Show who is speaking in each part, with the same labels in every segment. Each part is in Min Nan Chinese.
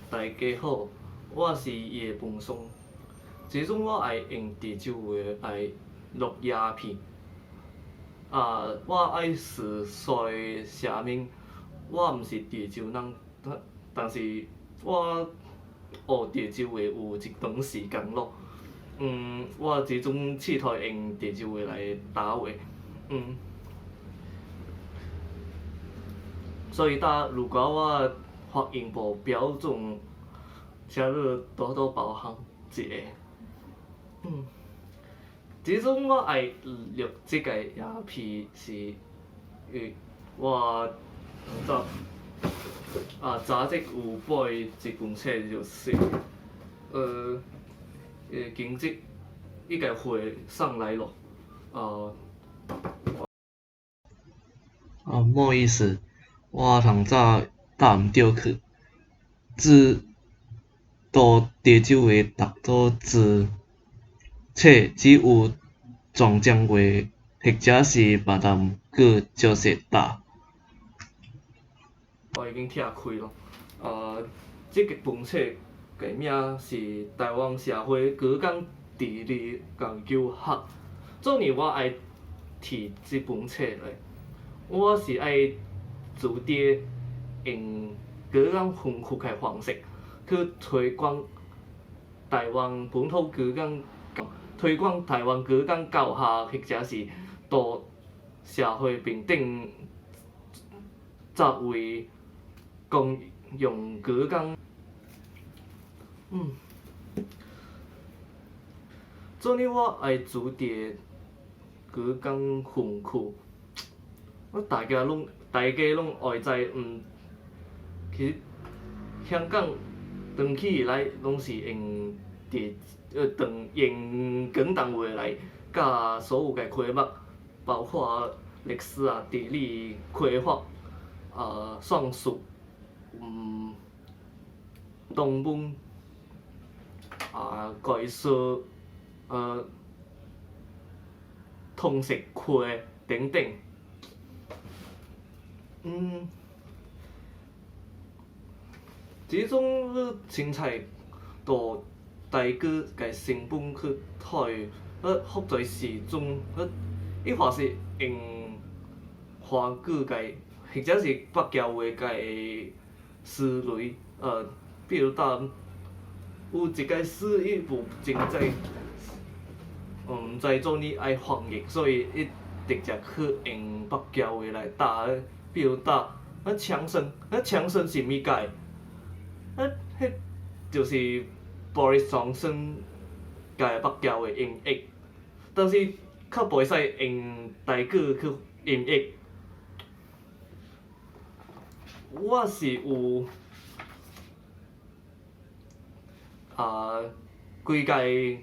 Speaker 1: 大家好，我是葉文松。這陣我愛用鄭州話來錄鴉片。啊，我愛事先聲明，我毋是鄭州人，但是我學鄭州話有一段時間咯。我這陣試圖用鄭州話來答話。所以搭如果我發音無標準，請你多多包涵一下。這陣我愛錄這个鴉片是，因為我早早節有買一本冊，就是經濟伊共貨送來咯，
Speaker 2: 啊，毋好意思，我通早答毋著去，字到鄭州話讀做字，冊只有壯江話或者是閩南語少說打。
Speaker 1: 我已經拆開咯。這個本冊個名是《台灣社會國講地理研究學》。做呢我愛提這本冊來，我是愛組織用國講豐富的方式去推廣台灣本土國講，推廣台灣國講教學，或者是到社會平等作為公用國講。做呢我愛組織國講分區，我大家攏愛知，其實香港長期以來攏是用佇長用廣東話來教所有个科目，包括歷史啊、地理、科學、算術、中文、概數、通識科等等。這種你凊彩到台語个成本去退，複在時陣，伊或是用華語个，或者是北京話个思維，比如講有一个詞伊無真知，毋知做呢愛翻譯，所以伊直接去用北京話來答，比如答強生，強生是物解？彼就是 Boris Johnson 个北京話音譯，但是較袂使用台語去音譯。我是有幾个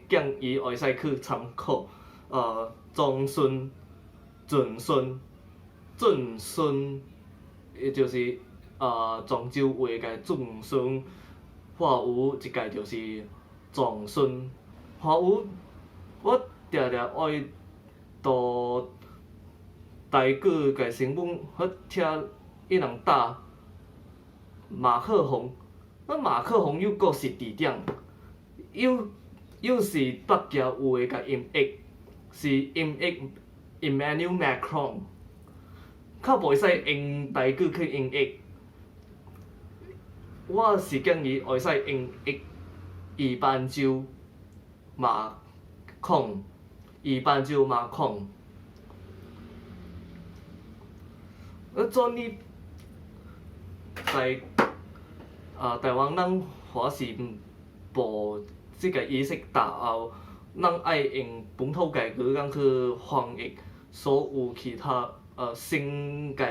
Speaker 1: 建議會使去參考，莊孫、準孫、準孫，伊就是泉州話个準孫，華語一个就是壯孫。華語我定定愛到台語个新聞去聽伊人答馬克宏，那馬克宏又閣是佇頂，又是北京話个音譯，是音譯 Emmanuel Macron，較袂使用台語去音譯。我是建議會使音譯伊班州馬孔，伊班州馬孔。做呢台灣人還是無這个意識到後，咱愛用本土个語言去翻譯所有其他新个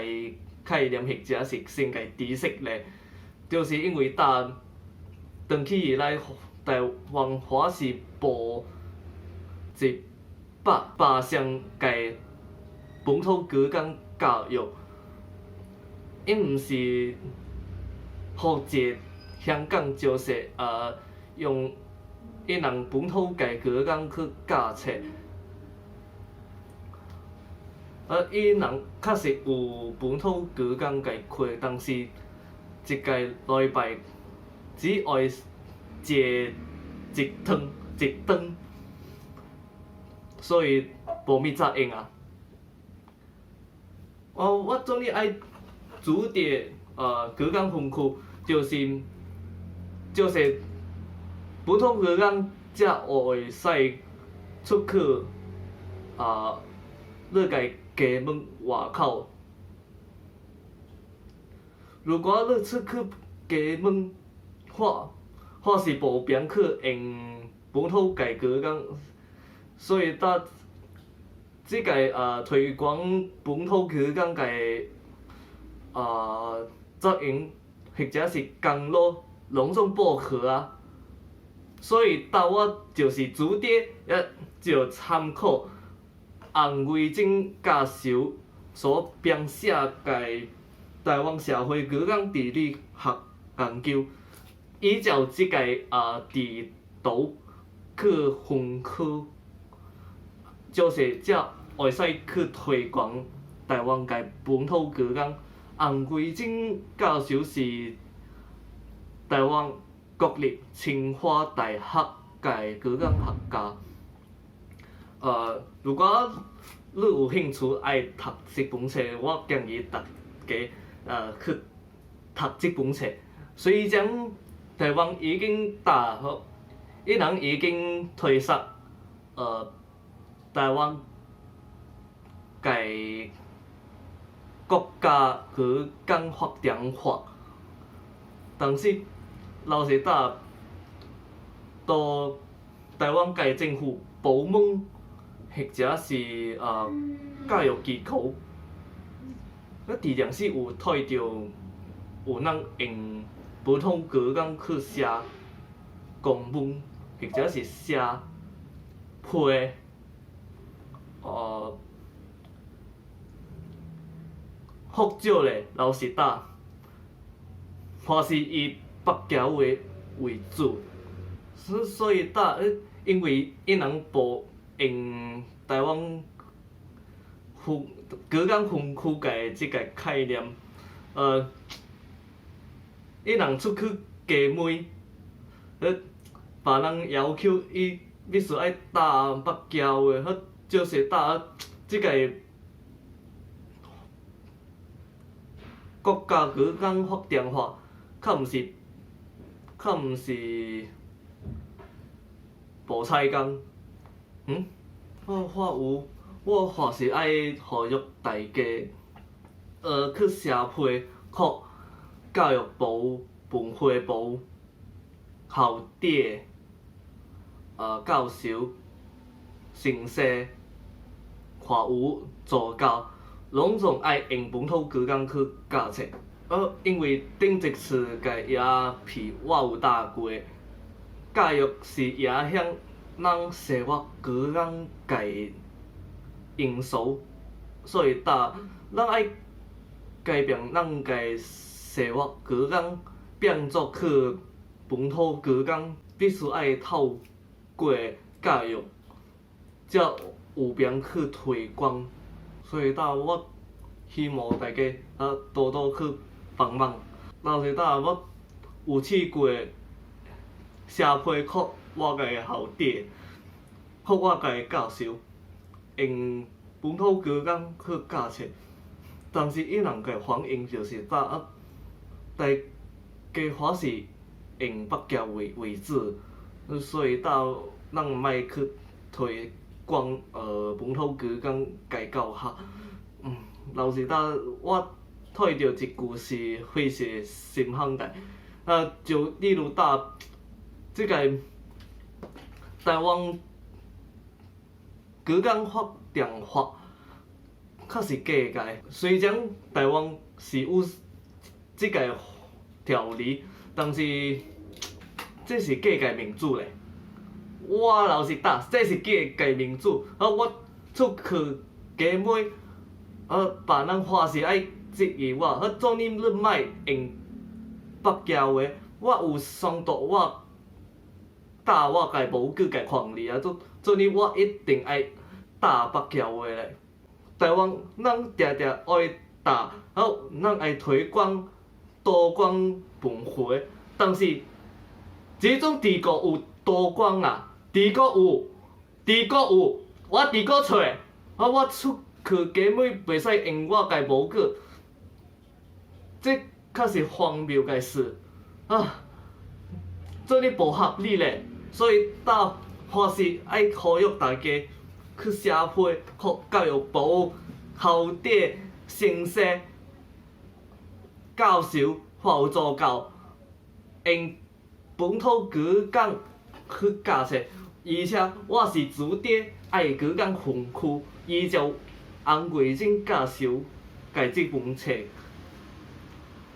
Speaker 1: 概念或者是新个知識咧，就是因為搭長期以來台灣還是無100%个本土語言教育，伊毋是複製香港就是用伊人本土个語言去教冊，伊人確實有本土語言个課，但是一个禮拜一只愛食一頓一頓，所以無物才用啊。哦，我總之愛住佇漁港分區，就是普通漁港才會使出去啊，你共家門外口。如果你出去家門，或是無便去用本土家漁港，所以搭這个推廣本土漁港个責任或者是功勞，攏總報去啊。所以搭我就是主佇也就參考洪維珍教授所編寫个台灣社會漁港地理學研究，依照這个地圖去分區，就是才會使去推廣台灣个本土漁港。洪維珍教授是台灣國立清華大學个漁港學家。如果你有興趣愛讀這本冊，我建議大家去讀這本冊。雖然台灣已經打好，伊人已經推捒台灣个國家漁港發展法，但是老實講，到台灣个政府部門或者是教育機構，我佇陣時有睇著有人用普通漁港去寫公文，或者是寫批，福少咧，老實講，還是以北僑話為主，所以搭，因為伊人無用台灣分漁港分區个這个概念，伊人出去街問，別人要求伊必須愛答北僑話，或就是答這个國家漁港發展法，較毋是無彩工。嗯？我我有，我還是愛呼籲大家，去寫批予教育部、文化部、校長、教授、先生、華語助教，攏總愛用本土漁港去教冊。因為頂一次个影片我有答過，教育是影響咱生活漁港个因素，所以搭咱愛改變咱个生活漁港變做去本土漁港，必須愛透過教育，才有便去推廣。所以搭我希望大家多多去幫忙。老實講，我有試過寫批予我个校長，予我个教授，用本土漁港去教冊，但是伊人个反應就是搭啊，大家還是用北僑話為主，所以搭咱莫去推廣本土漁港个教學。老實講，我睇著一句是非常深刻的，就例如搭這个台灣漁港發展法確實假个，雖然台灣是有這个條例，但是這是假个民主咧。我老實講，這是假个民主。啊，我出去街尾，別人還是愛質疑我，啊，做你你莫用北僑話，我有宣讀我答我个母語个權利啊，做你我一定愛答北僑話咧。台灣咱定定愛答，好，咱愛推廣多元文化，但是這種佇國有刀光啊，佇國有，佇國有，我佇國揣，啊我出去根本袂使用我家母語，這較是荒謬个事啊！做呢無合理咧，所以到還是愛呼籲大家去寫批，予教育部、校長、先生、教授、還有助教，用本土語講去教冊，而且我是主張愛語講分區，依照洪月貞教授共這本冊，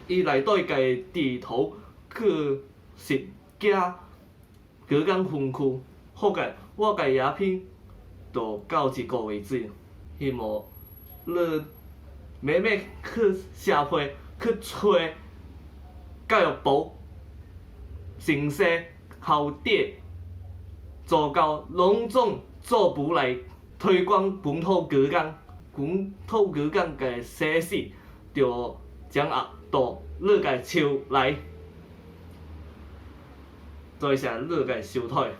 Speaker 1: 伊內底共地圖去實行語講分區，好個，我共影片就到這個為止，希望你慢慢去寫批去揣教育部、先生、校長、助教，攏總做步來推廣本土語講，本土語講个生死就掌握到你个手內。多謝你个收睇。